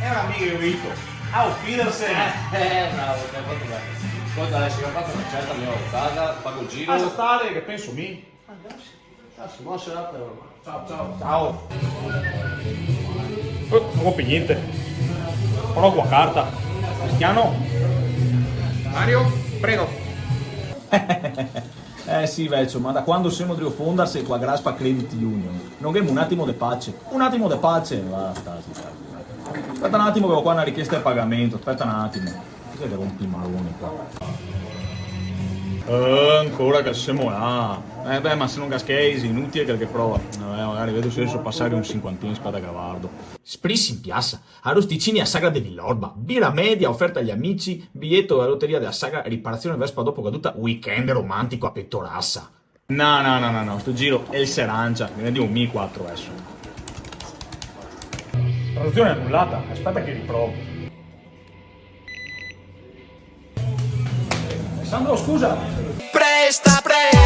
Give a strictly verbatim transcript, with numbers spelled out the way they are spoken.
E ora mi che digo, au, Fidersen. Eh, bravo, te ga fato ben. Scolta, adeso che go fato na certa, mi vago a casa, fago el giro. Lasa stare, che penso mi. Adeso, bona serata, ormai. Ciao, ciao. Ciao. Eh, no go pì gnente. Però qua carta. Cristiano? Mario, prego. Eh sì, vecio, ma da quando semo drio fondarse qua Graspa Credit Union, no ghemo un atimo de pace. Un atimo de pace? Basta, sì, sì. Speta un atimo che go qua na richiesta de pagamento, speta un atimo. Cos'è che rompe i maroni qua? Eh, ancora che semo là. Eh, beh, ma se no ga schei, xe inutile che el ghe prova. Vabè, magari vedo se riso a pasare un sinquantin, speta che vardo. Spris in piasa, arosticini a sagra de Villorba, bira media oferta ai amici, biglieto a loteria dea sagra, riparazione Vespa dopo caduta, weekend romantico a Petorasa. No, no, no, no, no, sto giro el se rancia, ghe ne digo mi quatro adeso. Traduzione anulata, speta che riprovo. Sandro, scusa! Presta, presta!